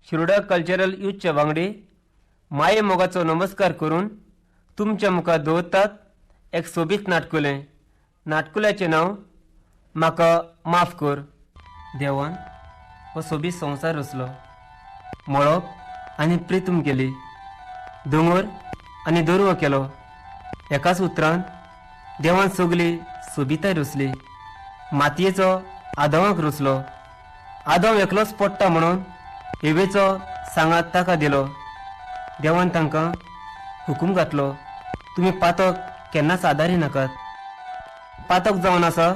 Shiroda cultural यूथचे वांगडी माये मोगाचो नमस्कार करून तुमच्या मुखार दवरतात एक सोबीत नाटकुलें. नाटकुल्याचें नांव म्हाका माफ कर. देवान हो सोबीत संवसार रचलो, मळब आनी प्रितूम केली, दोंगर आनी दर्व केलो. एकाच उतरान देवान सगली सोबिताय रचली. मातयेचो आदवाक रचलो. आदम एकलोच पडटा म्हणून हेवेचो सांगात ताका दिलो. देवान तांकां हुकूम घातलो, तुमी पातक केन्नाच आदारी नाकात. पातक जावन आसा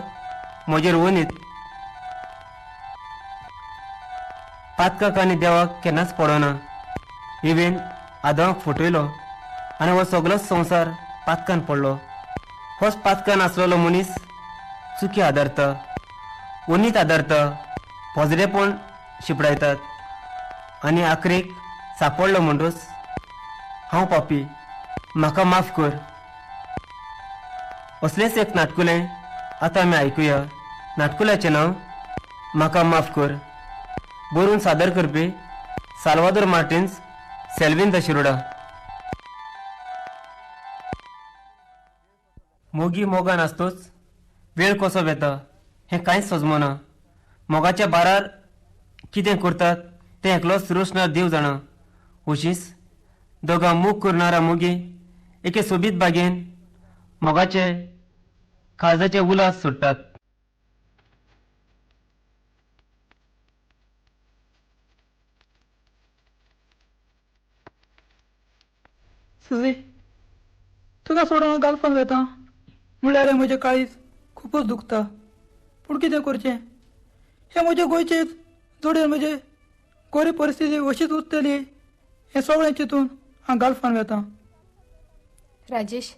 म्हजेर वनीत. पातकाक आनी देवाक केन्नाच पडना. इवेन आदवाक फटयलो आनी हो सगलोच संवसार पातकान पडलो. होच पातकान आसलेलो मनीस चुकी आदारता, वनीत आदारता, पोजडेपण शिपडायतात आनी आखरेक सापडलो म्हणटच हांव पापी, म्हाका माफ कर. असलेंच एक नाटकुलें आतां आमी आयकुया. नाटकुल्याचें नांव म्हाका माफ कर. बरोवन सादर करपी Salvador Martins, Selvin the Shiroda. मोगी मोगान आसतोच वेळ कसो वेता हें कांयच सजमना. मोगाच्या बारार कितें करतात तें एकलोच रोशणार देव जाणा. अशीच दोगां मोग करणारा मोगी एके सोबीत बागेन मोगाचे काळजाचे उलास सोडटात. सुजी, तुका सोडून हांव गालफान वेता म्हणल्यार म्हजें काळीज खुबूच दुखता. पूण कितें करचें, हे म्हजे गोंयचेच जोडयेन म्हजे गोरी परिस्थिती अशीच उरतली हें सगळें चिंतून हांव गालफान वेता. राजेश,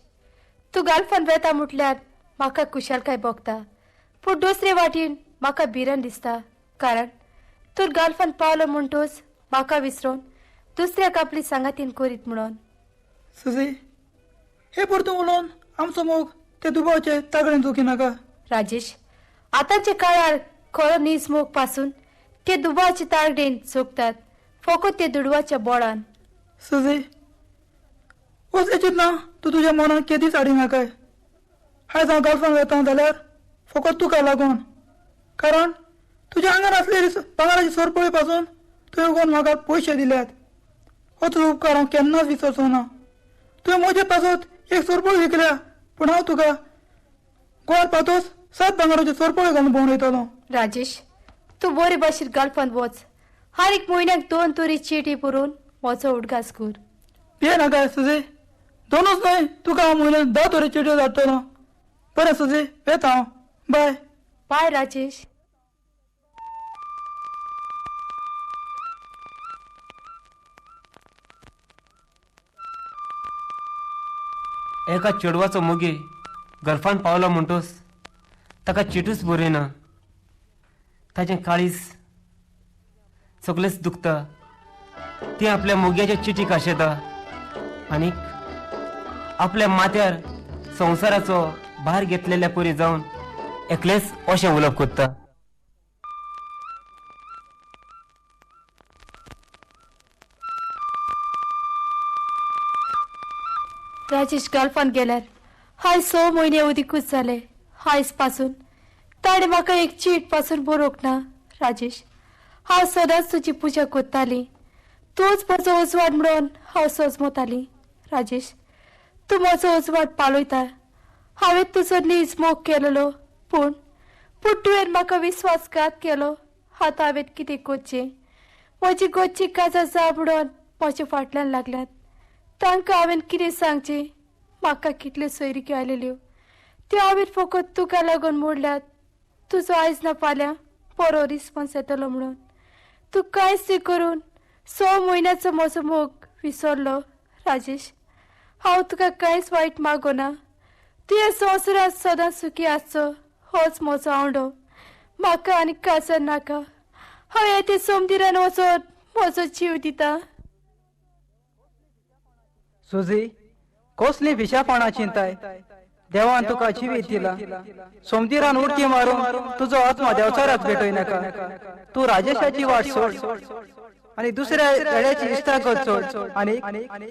तूं गालफान वेता म्हटल्यार म्हाका खुशालकाय भोगता, पूण दुसरे वाटेन म्हाका भिरांत दिसता. कारण तूं गालफान पावलो म्हणटूच म्हाका विसरून दुसऱ्याक आपली सांगातीन करीत म्हणून. सुजी, हे परतून उलोवन आमचो मोग ते दुबावचे तागडेन चुकी नाका. राजेश, आतांच्या काळार खरो नीज मोग पासून ते दुबावचे तागडेन चोखतात, फकत ते दुडवाच्या बोळान. सुजी, असलें चिंतना तूं तुज्या मनाक केदीच हाडी नाकाय. आयज हांव गालफान वेता जाल्यार फकत तुका लागून, कारण तुज्या आंगार आसलेली भांगराची सरपळी पासून तुवें उगोवन म्हाका पयशे दिल्यात. हो तुजो उपकार हांव केन्नाच विसरचो ना. तुवें म्हजे पासत एक सरपळी विकल्या, पूण हांव तुका गोंयांत पातोच 7 भांगराच्यो सरपळी घालून भोंवडयतलो. राजेश, तूं बरे भाशेन गालफान वच. हर एक म्हयन्याक 2 तरी चिटी पुरोवन म्हजो उडगास कर. भिये नाका सुजी, 2च न्हय, तुका हांव म्हयन्याक 10 तरी चिटयो धाडटलो. बरें सुजी, वेता हांव. बाय. बाय राजेश. एका चेडवाचो मोगी गल्फान पावलो म्हणटोच ताका चिटूच बरयना. ताचें काळीज सगळेंच दुखता. ती आपल्या मोग्याच्या चिटीक आशेता आनी आपल्या माथ्यार संवसाराचो भार घेतलेल्या परी जावन एकलेंच अशें उलोवप करता. राजेश गालफान गेल्यार हाय 6 म्हयने अदिकूच जाले. आयज पासून ताणें म्हाका एक चीट पासून बरोवंक ना. राजेश, हांव सदांच तुजी पुजा करताली, तूंच म्हजो उजवाड म्हणून हांव सजमताली. राजेश, तूं म्हजो उजवाड पालयता. हांवें तुजो नीज मोग केलेलो, पूण पूण तुवें म्हाका विस्वासघात केलो. आतां हांवें कितें करचें? म्हजी गोची काजार जा म्हणून म्हज्या फाटल्यान लागल्यात. तांकां हांवें कितें सांगचें? म्हाका कितल्यो सोयरिक्यो आयलेल्यो त्यो हांवें फकत तुका लागून मोडल्यात. तुजो आयज ना फाल्यां बरो रिस्पॉन्स येतलो म्हणून तूं कांयच ती करून 6 म्हयन्याचो म्हजो मोग विसरलो. राजेश, हांव तुका कांयच वायट मागोना. तुवें संवसारांत सदां सुखी आसचो होच म्हजो आवडो. म्हाका आनी काजार नाका. हांव येते सोमदिरान वचोन म्हजो जीव दिता. सुजी, कसली विशापणा चिंताय. देवान तुका जिवीत दिला. सोमदिरान उडकी मारून तुजो आत्मा देवचाराक भेटय नाका. तूं राजेशाची वाट सोड. आनी दुसऱ्या येड्याची इश्टागत सोड आनी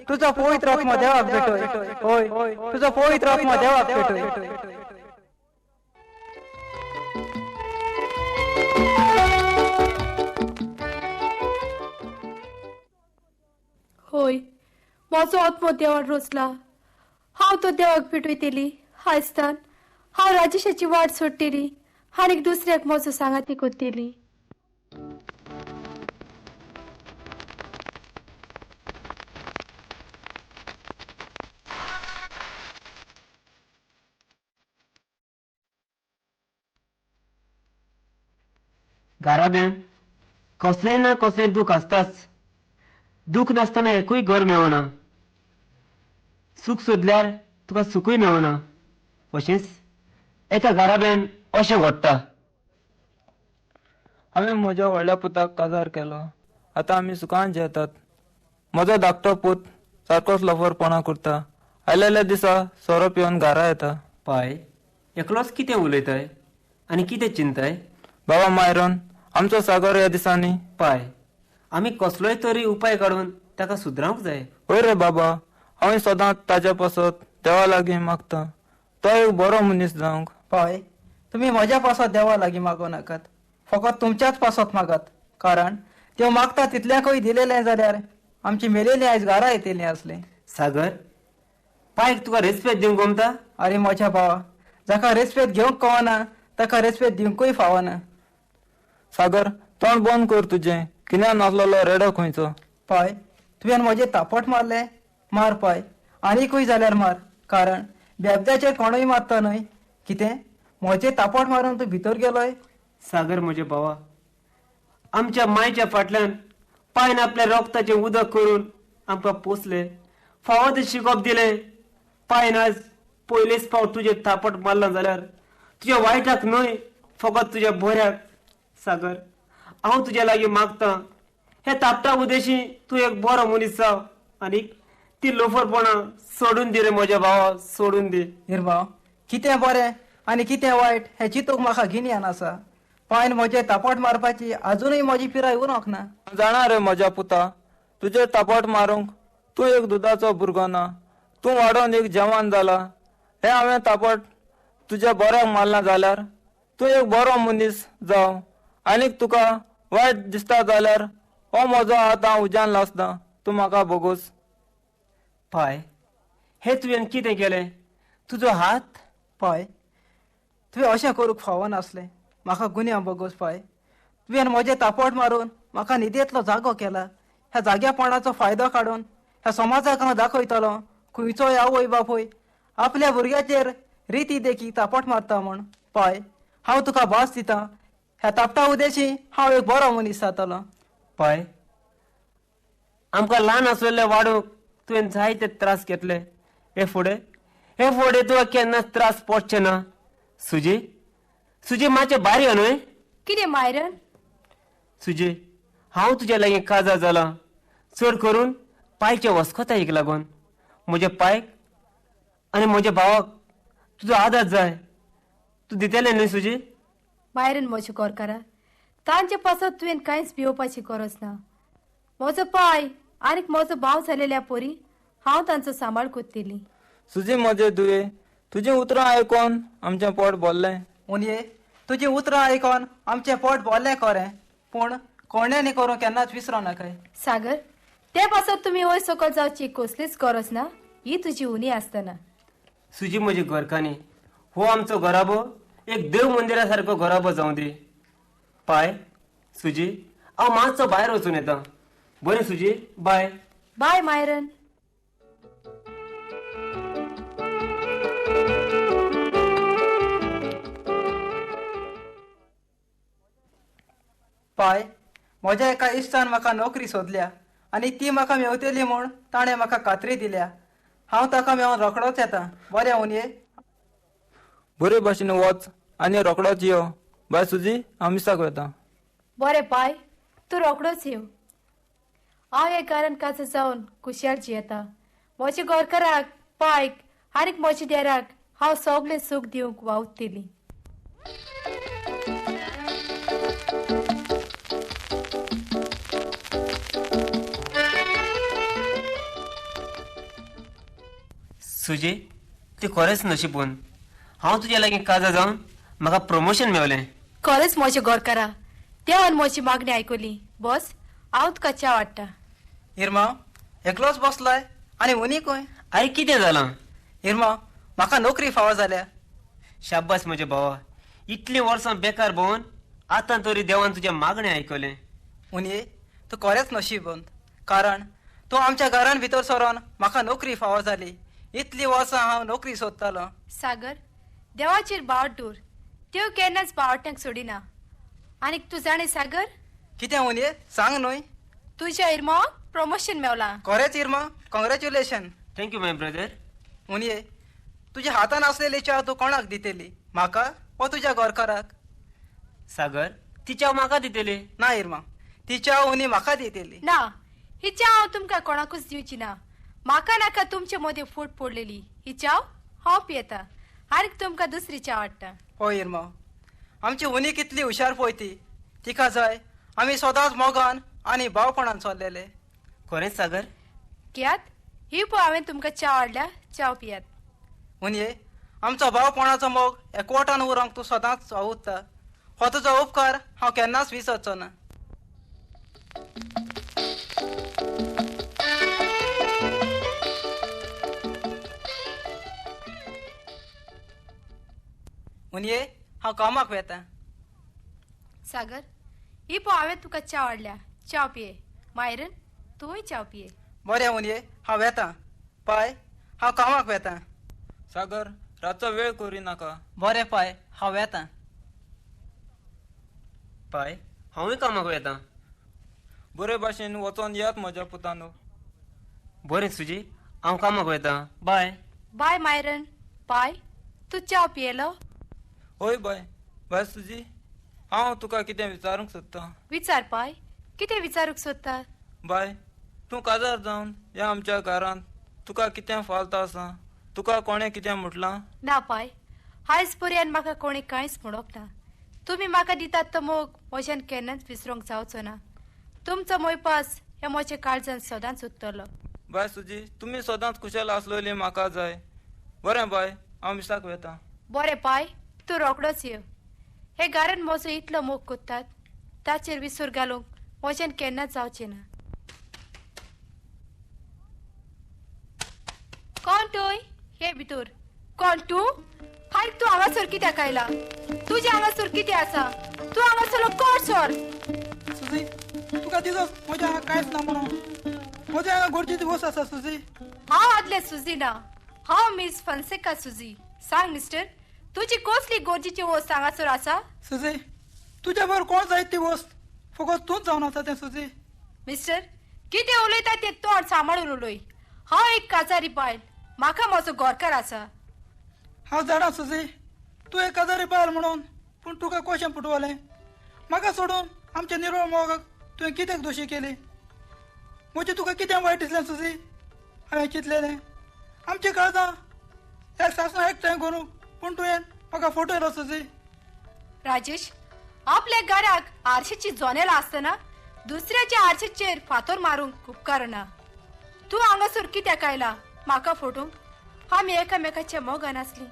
तुजो पवित्र आत्मो देवाक भेटय. होय, तुजो पवित्र आत्मो देवाक भेटय. होय, म्हजो आत्मो देवान रोचला. हांव तो देवाक भेटयतली. आयस्तान हांव राजेशाची वाट सोडटली आनी दुसऱ्याक म्हजो सांगाती करतली. घराब्यान कसलें ना कसलें दूख आसताच. दूख नासतना एकूय घर मेळना. सूख सोदल्यार तुका सुखूय मेळना. अशेंच एका घराब्यान अशें घडटा. हांवें म्हज्या व्हडल्या पुताक काजार केलो. आतां आमी सुखान जेतात. म्हजो धाकटो पूत सारकोच लफरपणा करता. आयलेल्या दिसा सोरो पिवन घरा येता. पाय, एकलोच कितें उलयताय आनी कितें चिंताय? बाबा मायरन, आमचो सागर ह्या दिसांनी. पाय, आमी कसलोय तरी उपाय काडून ताका सुदरावंक जाय. हय रे बाबा, हांवें सदांच ताज्या पासत देवा लागीं मागता, तो एक बरो मनीस जावंक. पाय, तुमी म्हज्या पासत देवा लागीं मागूं नाकात, फकत तुमच्याच पासत मागात. कारण त्यो मागता तितल्याकूय दिलेलें जाल्यार आमची मेलेली आयज घरा येतली आसली. सागर, पायक तुका रेस्पेद दिवंक गमता? अरे म्हज्या भावा, जाका रेस्पेद घेवंक कळना ताका रेस्पेद दिवंकूय फावना. सागर, तोंड बंद कर तुजें. किन्यान नासलेलो रेडो खंयचो. पाय, तुवें म्हजें तापट मारलें? मार पाय, आनीकूय जाल्यार मार. कारण बेबद्याचेर कोणूय मारता न्हय. कितें म्हजें तापट मारून तूं भितर गेलोय? सागर म्हज्या भावा, आमच्या मायच्या फाटल्यान पायन आपल्या रोगताचें उदक करून आमकां पोसले, फावो तें शिकोवप दिलें. पायन आज पयलेच फावट तुजें थापट मारलां जाल्यार तुज्या वायटाक न्हय, फकत तुज्या बऱ्याक. सागर, हांव तुज्या लागीं मागतां, हे तापटा उदेशी तूं एक बरो मनीस जाव आनी ती लोफरपणां सोडून दी रे म्हज्या भावा, सोडून दी. निर्भाव, कितें बरें आनी कितें वायट हें चिंतूंक म्हाका गिन्यान आसा. पायन म्हजें तापट मारपाची आजुनूय म्हजी पिराय उरोंक ना. जाणा रे म्हज्या पुता, तुजेर तापट मारूंक तूं एक दुदाचो भुरगो ना, तूं वाडोवन एक जवान जाला. हें हांवें तापट तुज्या बऱ्याक मारलां जाल्यार तूं एक बरो मनीस जाव. आनीक तुका वायट दिसता जाल्यार हो म्हजो हात हांव उज्यान लासता, तूं म्हाका भोगोस. पाय, हें तुवें कितें केलें? तुजो हात? पाय, तुवें अशें करूंक फावनासलें. म्हाका गुन्यांव भोगोस पाय. तुवें म्हजें तापट मारून म्हाका न्हिदेंतलो जागो केला. ह्या जाग्यापणाचो फायदो काडून ह्या समाजाक हांव दाखयतलो खंयचोय आवय बापूय आपल्या भुरग्याचेर रिती देखी तापट मारता म्हूण. पाय, हांव तुका भास दितां, ह्या तापटा उदेशी हांव एक बरो मनीस जातलो. पाय, आमकां ल्हान आसलेले वाडूंक तुवें जायते त्रास घेतले. हे फुडें हे फुडें तुका केन्नाच त्रास पडचे ना. सुजी, सुजी मातशें भायर यो न्हय. कितें मायरन? सुजी, हांव तुज्या लागीं काजार जालां, चड करून पायचे वस्कोतायेक लागून. म्हज्या पायक आनी म्हज्या भावाक तुजो आदार जाय. तूं दितलें न्हय सुजी? मायरन म्हज्या गोरकारा, तांचे पासत तुवें कांयच भिवपाची गरज ना. म्हजो पाय आनीक म्हजो भाव जालेल्या पोरी हांव तांचो सांबाळ करतली. सुजी म्हजे दुवे, तुजी उतरां आयकोन आमचें पोट भरलें. उनये, तुजी उतरां आयकोन आमचें पोट भरलें खरें, पूण कोणें करूं केन्नाच विसरो नाकाय. सागर, ते पासत तुमी वयर सकयल जावची कसलीच गरज ना. ही तुजी उणी आसतना. सुजी म्हजी घरकान्नी, हो आमचो घराबो एक देव मंदिरा सारको घराबो जावं दी. पाय, सुजी, हांव मातसो भायर वचून येता. बरें सुजी, बाय. बाय मायरन. पाय, म्हज्या एका इश्टान म्हाका नोकरी सोदल्या आनी ती म्हाका मेवतली म्हूण ताणें म्हाका खात्री दिल्या. हांव ताका मेळोन रोखडोच येता. बरें उनये, बरे भाशेन वच आनी रोखडोच यो. बाय सुजी, हांव मिसाक वता. बरें पाय, तूं रोखडोच यो. हांव हे कारण काजो जावन खुशाल जियेता. म्हज्या गोरकाराक, पायक आनीक म्हज्या देराक हांव सगळें सूख दिवंक वावुरतली. सुजी, ती खरेंच नशीबून. हांव तुज्या लागीं काजार जावन म्हाका प्रमोशन मेवलें. खरेंच म्हजें गोरकारा, देवान म्हजी मागणी आयकली. बॉस, हांव तुका च्या वाडटा. इरमा, एकलोच बसलाय आनी उनी खंय? आरे कितें जालां? इरमा, म्हाका नोकरी फावो जाल्या. शाब्बास म्हज्या भावा, इतलीं वर्सां बेकार भोंवन आतां तरी देवान तुजें मागणें आयकलें. उनये, तूं खरेंच नशीबवंत, कारण तूं आमच्या घरान भितर सरोन म्हाका नोकरी फावो जाली. इतलीं वर्सां हांव नोकरी सोदतालो. सागर, देवाचेर बावट दूर, देव केन्नाच बावट्यांक सोडिना. आनीक तूं जाणें सागर? कितें उनये, सांग न्हय. तुज्या इरमाक प्रमोशन मेवलां. खरेंच Irma, congratulation. Thank you my brother. उनये, तुज्या हातान आसलेली च्या तूं कोणाक दितली, म्हाका वो तुज्या घरकाराक? सागर, ती च्या म्हाका दितली. ना इरमा, ती च्या उनी म्हाका दितली. ना, ही च्या हांव तुमकां कोणाकूच दिवची ना. म्हाका नाका तुमचे मदें फूट पडलेली. ही च्या हांव पियेता, आनीक तुमकां दुसरी च्या वाडटा. हय इरमा, आमची उनी कितली हुशार पळय ती. तिका जाय आमी सदांच मोगान आनी भावपणान चल्लेले. खरेंच सागर? घेयात, ही पळय हांवें तुमकां च्या हाडल्या, च्या पियात. उनये, आमचो भावपणाचो मोग एकवटान उरोंक तूं सदांच वावुरता. हो तुजो उपकार हांव केन्नाच विसरचो ना. उनये, हांव कामाक वेता. सागर, ही पळय हांवें तुका च्या हाडल्या, च्या पिये. मायरन, तूंय च्या पिये. बरें उनये, हांव वेता. पाय, हांव कामाक वेता. सागर, रातचो वेळ करी नाका. बरें पाय, हांव वेता. पाय, हांवूय कामाक वेता. बरे भाशेन वचोन येत म्हज्या पुतानो. बरें सुजी, हांव कामाक वेता. बाय. बाय मायरन. पाय, तूं च्या पियेलो? हय बाय. बाय सुजी, हांव तुका कितें विचारूंक सोदतां. विचार पाय, कितें विचारूंक सोदता? बाय, तूं काजार जावन ह्या आमच्या घरांत तुका कितें फालता आसा? तुका कोणें कितें म्हटलां? ना पाय, आयज पर्यंत म्हाका कोणें कांयच म्हणोंक ना. तुमी म्हाका दितात तो मोग म्हज्यान केन्नाच विसरूंक जावचो ना. तुमचो मोयपास हे म्हज्या काळजान सदांच उरतलो. बाय सुजी, तुमी सदांच कुशल आसलेली म्हाका जाय. बरें बाय, हांव मिसाक वेता. बरें पाय, तूं रोखडोच यो. हे घरान म्हजो इतलो मोग कोत्तात ताचेर विसर घालूंक म्हज्यान केन्नाच जावचें ना. कोण तूं? हे भितर कोण तूं? हाय, तूं हांगासर कित्याक आयला? तुज्या हांगासर कितें आसा? तूं हांगासरलो कोण सर? सुजी, तुका दिसत म्हज्या हांगा कांयच ना म्हणून. म्हज्या हांगा गरजेची वस्त आसा सुजी. हांव आदलें सुजी ना, हांव मिस फन्सेका सुजी. सांग मिस्टर, तुजी कसली गरजेची वस्त हांगासर आसा? सुजी, तुज्या बरोबर कोण जायत ती वस्त फकत तूंच जावन आसा तें सुजी. मिस्टर, कितें उलयता तें तोंड सांबाळून उलय. हांव एक काजारी बायल, म्हाका म्हजो घरकार आसा. हांव जाणा सुजी, तूं एक काजारी बायल म्हणून, पूण तुका कशें पुटवलें? म्हाका सोडून आमच्या निरोळ मोगाक तुवें कित्याक दोशी केली? म्हजें तुका कितें वायट दिसलें सुजी? हांवें चिंतलेलें आमचीं काळजां एक सासणां एकठांय करूंक, पूण तुवें म्हाका फटयलो सुजी. राजेश, आपल्या घराक आरशेची जनेलां आसतना दुसऱ्याच्या आरशेचेर फातर मारूंक उपकारना. तूं हांगासर कित्याक आयला म्हाका फटोवंक? आमी एकामेकाच्या मोगान आसली,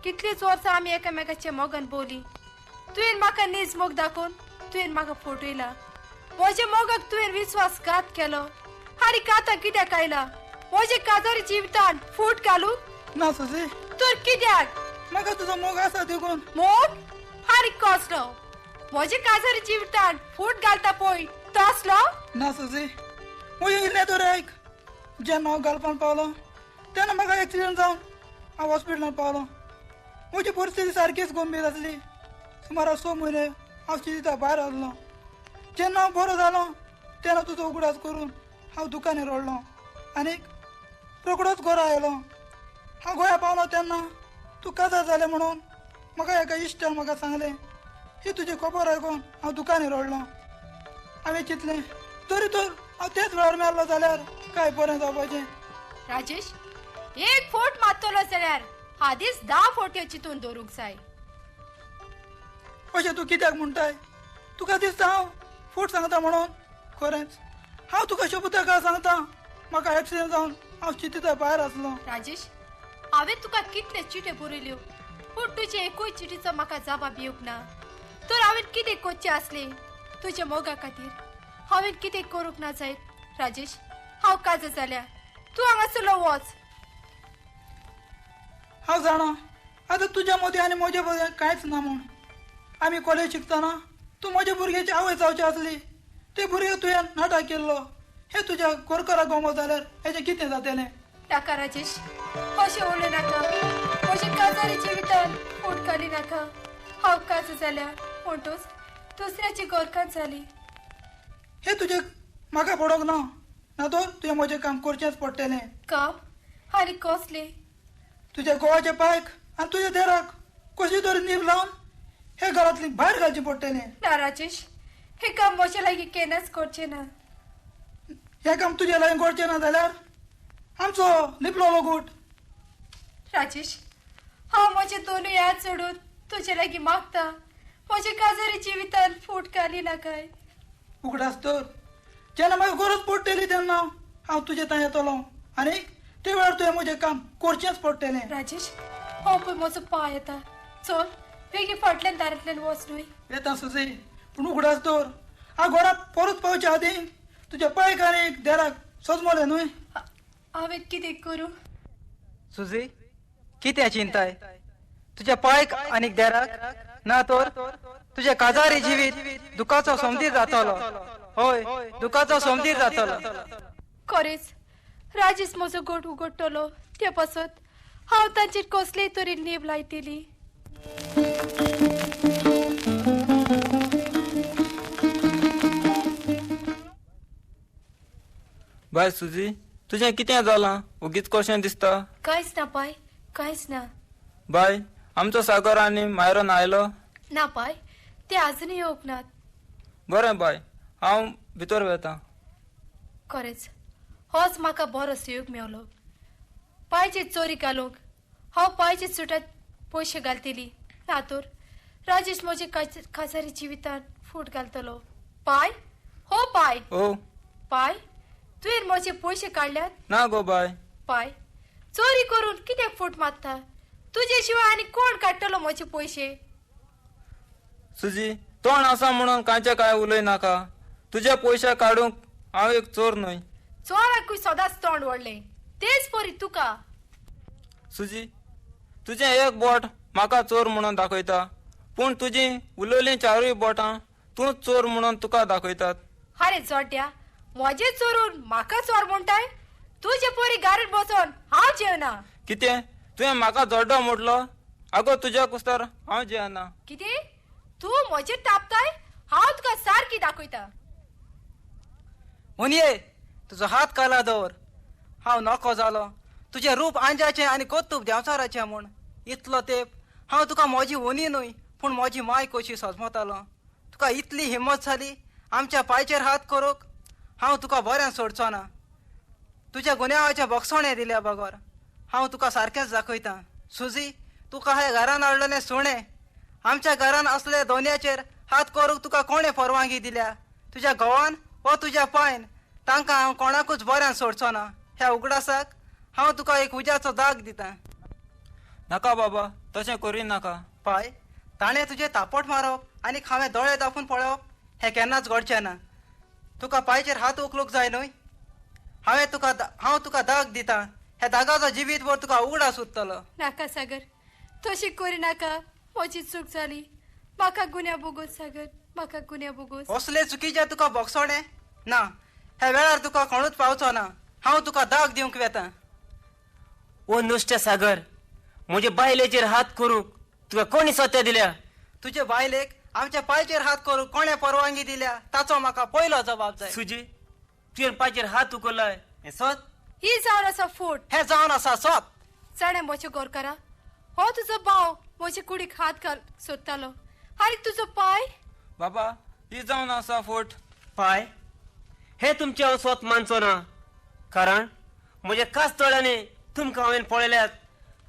कितलींच वर्सां आमी एकामेकाच्या मोगान भोंवली. तुवें म्हाका नीज मोग दाखोवन तुवें म्हाका फटयला. म्हज्या मोगाक तुवें विस्वासघात केलो. आनी आतां कित्याक आयला म्हज्या काजारी जिवितान फूट घालूंक? ना सुजी. तर कित्याक? म्हाका तुजो मोग आसा देखून. मोग? आनी कसलो? म्हज्या काजारी जिवितान फूट घालता पळय तसलो? ना सुजी, म्हजें इल्लें तर आयक. जेन्ना हांव गालपान पावलो तेन्ना म्हाका एक्सिडंट जावन हांव हॉस्पिटलांत पावलो. म्हजी परिस्थिती सारकीच गंभीर आसली. सुमार 6 म्हयने हांव शिता भायर आसलो. जेन्ना हांव बरो जालो तेन्ना तुजो उगडास करून हांव दुकानार रडलो आनी रोकडोच घरा आयलो. हांव गोंया पावलो तेन्ना तूं काजार जालें म्हणून म्हाका एका इश्टान म्हाका सांगलें. ही तुजी खबर आयकून हांव दुकानार रडलो. हांवें चिंतलें तरी तर हांव तेच वेळार मेळ्ळो जाल्यार काय बरें जावपाचें. राजेश, एक फोट मारतलो जाल्यार आदीच 10 फोट्यो चिंतून दवरूंक जाय. अशें तूं कित्याक म्हणटाय? तुका दिसता हांव फूट सांगता म्हणून? खरेंच हांव तुका शपथ का सांगता, म्हाका एक्सिडंट जावन हांव चिंतिता भायर आसलो. राजेश, हांवें तुका कितले चिटे बरयल्यो पूण तुजे एकूय चिटीचो म्हाका जबाब येवंक ना. तर हांवें कितें करचें आसलें तुज्या मोगा खातीर? हांवें कितें करूंक ना जायत? राजेश, हांव काज जाल्या, तूं हांगासरलो वच. हांव जाणा आतां तुज्या मदीं आनी म्हज्या मदीं कांयच ना म्हूण. आमी कॉलेज शिकतना तूं म्हज्या भुरग्याची आवय जावची आसली. ते भुरगे तुवें नाटक केल्लो. हे तुज्या गोरकरा गोमो जाल्यार हेजें कितें जातलें? नाका राजेश, अशें उलय नाका. म्हजे काजारी जिवितान फूट घाली नाका. हांव काज जाल्या म्हणटूच दुसऱ्याची गोरकात जाली. हे तुजें म्हाका पडोंक ना, ना तर तुवें म्हजें काम करचेंच पडटलें. काम आनी कसलें? तुज्या गोवाच्या पायक आनी तुज्या देराक कशी तरी नीब लावन हे घरांतली भायर घालचें पडटलें. ना राजेश, हें काम म्हजे लागीं केन्नाच करचें ना. हें काम तुज्या लागीं करचें ना जाल्यार आमचो लिपलोलो गूट. राजेश, हांव म्हजे दोनूय हात सोडून तुजे लागीं मागता, म्हजे काजारी जिवितान फूट घाली नाकाय. उगडास तर जेन्ना म्हाका गरज पडटली तेन्ना हांव तुजे थंय येतलो आनी ते वेळार तुवें म्हजें काम करचेंच पडटलें. राजेश, हो पळय म्हजो पांय येता, चल बेगीन फाटल्यान दारांतल्यान वच न्हय. येता सुजी, पूण उगडास दवर, हांव घरा परत पावचे आदीं तुज्या पायक आनी देराक सजमलें न्हय. हांवें कितें करूं? सुजी, कितें चिंताय? तुज्या पायक आनी देराक ना तर तुज्या काजारी जिवीत दुखाचो सोमतीर जातलो. हय, दुखाचो सोमतीर जातलो. खरेंच राजेश म्हजो गोट उगडटलो ते पासत हांव तांचेर कसलेय तरी नेम लायतली. बाय सुजी, तुजें कितें जालां? ओगीच कशें दिसता? कांयच ना पाय, कांयच ना. बाय, आमचो सागर आनी मायरन आयलो? ना पाय, ते आजुनूय येवंक नात. बरें बाय, हांव भितर वता. खरेंच होच म्हाका बरो सुयोग मेवलो. पायचे चोरी घालूंक हांव पायचे सुटात पयशे घालतली, ना तर राजेश म्हजे काजारी जिवितान फूट घालतलो. पाय, हो पाय, ओ पाय, तुवें म्हजे पयशे काडल्यात? ना गो बाय. पाय, चोरी करून कित्याक फूट मारता? तुजे शिवाय आनी कोण काडटलो म्हजे पयशे? सुजी, तोंड आसा म्हणून कांयचे काय उलय नाका. तुजे पयशे काडूंक हांव एक चोर न्हय. चोराकूय सदांच तोंड व्हडलें, तेच परी तुका. सुजी, तुजें एक बोट म्हाका चोर म्हणून दाखयता, पूण तुजी उलयलीं चारूय बोटां तूंच चोर म्हणून तुका दाखयतात. आरे जोड्या, म्हजें चोरून म्हाका चोर म्हणटाय? तुजे पोरी गाडीत बसोन हांव जेवना. कितें तुवें म्हाका जोड्डो म्हटलो? आगो तुज्या कुस्तार हांव जेवना. कितें तूं म्हजेर तापताय? हांव तुका सारकी दाखयता. मुनये, तुजो हात काला दवर. हांव नको जालो तुजें रूप आंजाचें आनी कोतूब देंवचाराचें म्हूण. इतलो तेंप हांव तुका म्हजी वनी न्हय पूण म्हजी माय कशी सजमतालो. तुका इतली हिम्मत जाली आमच्या पांयचेर हात करूंक? हांव तुका बऱ्यान सोडचो ना. तुज्या गुन्यांवाचें बक्षणें दिल्या बगर हांव तुका सारकेंच दाखयतां. सुजी, तुका हे घरान हाडलेलें सुणें. आमच्या घरान असले दोनयाचेर हात करूंक तुका कोणें परवानगी दिल्या? तुज्या घोवान वा तुज्या पायन? तांकां हांव कोणाकूच बऱ्यान सोडचो ना. ह्या उगडासाक हांव तुका एक उज्याचो दाग दितां. नाका बाबा, तशें करी नाका. पाय, ताणें तुजें तापट मारप आनी हांवें दोळे दापून पळोवप हें केन्नाच घडचें ना. तुका पांयचेर हात उखलूंक जाय न्हय? हांव तुका दाग दितां. ह्या दागाचो जिवीत भर तुका उगडास उरतलो. नाका सागर, तशी करी नाका. म्हजी चूक जाली, म्हाका गुन्यांव भोगोस सागर, म्हाका गुन्यांव भोगोस. असले चुकीचें तुका बक्षणें ना. ह्या वेळार तुका कोणूच पावचो ना. हांव तुका दाग दिवंक वेता. ओ नुस्त्या सागर, म्हजे बायलेचेर हात करूंक तुका कोणी सत्या दिल्या? तुजे बायलेक आमच्या पांयचेर हात करूंक कोणें परवानगी दिल्या ताचो म्हाका पयलो जबाब जाय. सुजी, तुवें पांयचेर हात उखल्लाय हें सत? ही जावन आसा फूट. हें जावन आसा सत. जाणें म्हज्या गोरकारा, हो तुजो भाव म्हजे कुडीक हात घाल सोदतालो आनी तुजो पाय. बाबा, ही जावन आसा फूट. पाय, हें तुमचें हांव स्वत मानचो ना, कारण म्हज्या खास दोळ्यांनी तुमकां हांवें पळयल्यात.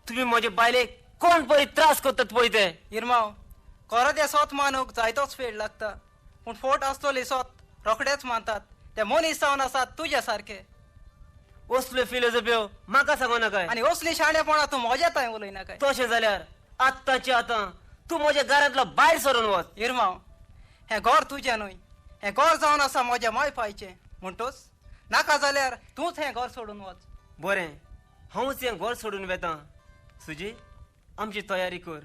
तुमी म्हजे बायलेक कोण पळय त्रास करतात पळय ते. इरमाव, खरो तें सोत मानूंक जायतोच वेळ लागता, पूण फोट आसतली सोत रोखडेच मानतात. ते मनीस जावन आसात तुजे सारके. असल्यो फिलोजोफ्यो म्हाका सांगो नाकाय आनी असली शाणेपणा तूं म्हज्या थंय उलयनाकाय. तशें जाल्यार आत्ताचे आतां तूं म्हज्या घरांतलो भायर सरून वच. इरमांव, हें घर तुजें न्हय, हें घर जावन आसा म्हज्या माय पायचें. म्हणटोच नाका जाल्यार तूंच हें घर सोडून वच. बरें, हांवूच हें घर सोडून वेतां. सुजी, आमची तयारी कर.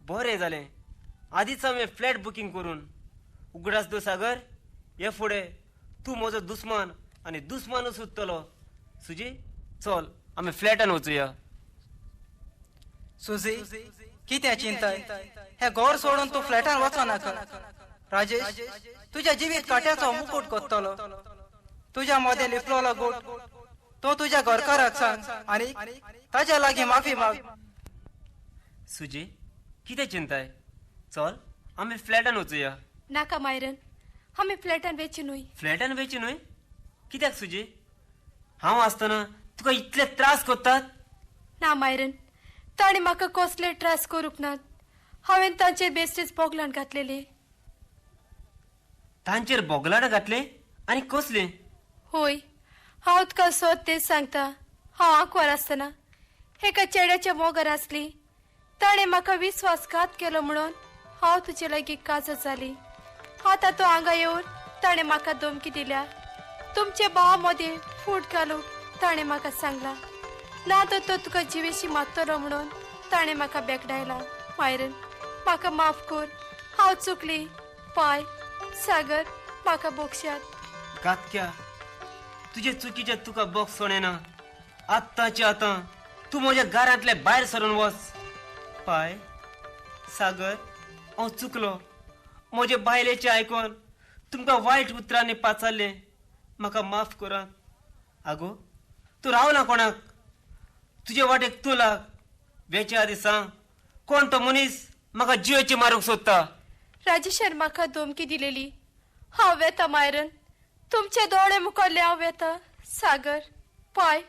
बरें जालें आदींच हांवें फ्लॅट बुकींग करून. उगडास दवर सागर, हे फुडें तूं म्हजो दुस्मान आनी दुस्मानूच उरतलो. सुजी, चल आमी फ्लॅटान वचुया. सुजी, कितें चिंताय? हें घर सोडून तूं फ्लॅटान वचो नाका. राजेश तुज्या जिवीत काट्याचो मुकूट कोत्तलो. तुज्या मदें लिपलोलो गोट तो तुज्या घरकाराक सांग आनी ताज्या लागीं माफी माग. सुजी, कितें चिंताय? चल आमी फ्लॅटान वचुया. नाका मायरन, आमी फ्लॅटान वेची न्हय. फ्लॅटान वेची न्हय? कित्याक सुजी? हांव आसतना तुका इतले त्रास करतात? ना मायरन, ताणें म्हाका कसले त्रास करूंक नात. हांवें तांचेर बेश्टेच बोगलाण घातलेले. तांचेर बोगलाण घातले? आनी कसले? होय, हांव तुका सोद तेच सांगता. हांव आंकवार आसतना एका चेड्याच्या मोगार आसली. ताणें म्हाका विस्वासघात केलो म्हणून हांव तुजे लागीं काजत जाली. आतां तो हांगा येवन ताणें म्हाका धमकी दिल्या. तुमचे भावा मदें फूट घालूंक ताणें म्हाका सांगलां. ना तर तो तुका जिवेशी मारतलो म्हणून ताणें म्हाका बेकडायला. मायरन, म्हाका माफ कर, हांव चुकली. पाय, सागर, म्हाका बोगशात. कातक्या, तुजे चुकीचे तुका बोगसोण येना. आत्ताचे आतां तूं म्हज्या घरांतले भायर सरून वच. पाय, सागर, हांव चुकलो. म्हजे बायलेचें आयकून तुमकां वायट उतरांनी पाचारलें. म्हाका माफ करात. आगो, तूं रावना कोणाक, तुजे वाटेक तूं लाग. वेचे आदी सांग, कोण तो मनीस म्हाका जिवेची मारूंक सोदता? राजेशान म्हाका धमकी दिलेली. हांव वेता मायरन, तुमचे दोळे मुखारले हांव वेता. सागर, पाय,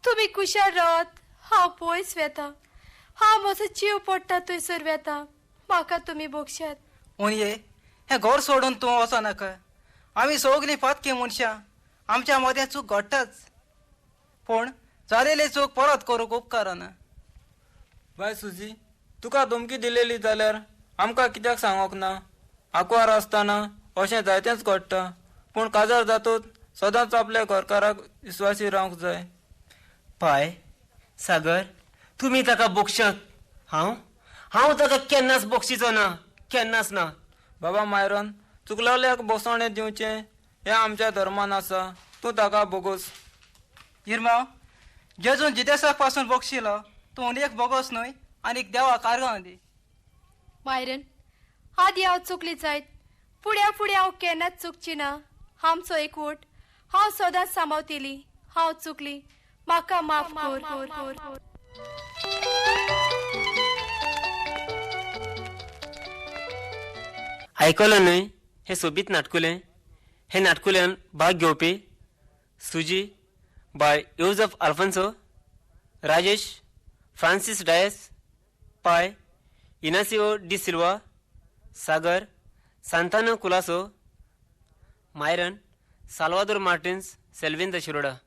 तुमी कुशाल रावात, हांव पयस वेता. हांव म्हजो जीव पडटा थंयसर वेता. म्हाका तुमी बोगशात. उनये, हें घर सोडून तूं वचो नाका. आमी सगलीं पातकी मनशां, आमच्या मदें चूक घडटाच, पूण जालेली चूक परत करूंक उपकारना. बाय सुजी, तुका धमकी दिलेली जाल्यार आमकां कित्याक सांगोंक ना? आंकवार आसतना अशें जायतेंच घडटा, पूण काजार जातूच सदांच आपल्या घरकाराक विस्वासी रावंक जाय. पाय, सागर, तुमी ताका बोगशात. हांव हांव ताका केन्नाच बोगशीचो ना, केन्नाच ना. बाबा मायरन, चुकलोल्याक बोगसणें दिवचें हें आमच्या धर्मान आसा. तूं ताका बोगोस. इरमांव, जेजून जिदेसाक पासून बोगशिलो, तूं एक बोगोस न्हय आनी देवाक आर्गां दी. मायरन, आदी हांव चुकली जायत, फुड्या फुडें हांव केन्नाच चुकची ना. आमचो एकवट हांव सदांच सांबाळतली. हांव चुकली, म्हाका माफ कर. आयकलो न्हय हें सोबीत नाटकुलें? हे नाटकुल्यान भाग घेवपी सुजी बाय Joseph Alphonso, Rajesh Francis Dias, Pai Inacio D Silva, Sagar Santano Colaco, Myron Salvador Martins, Selvin the Shiroda.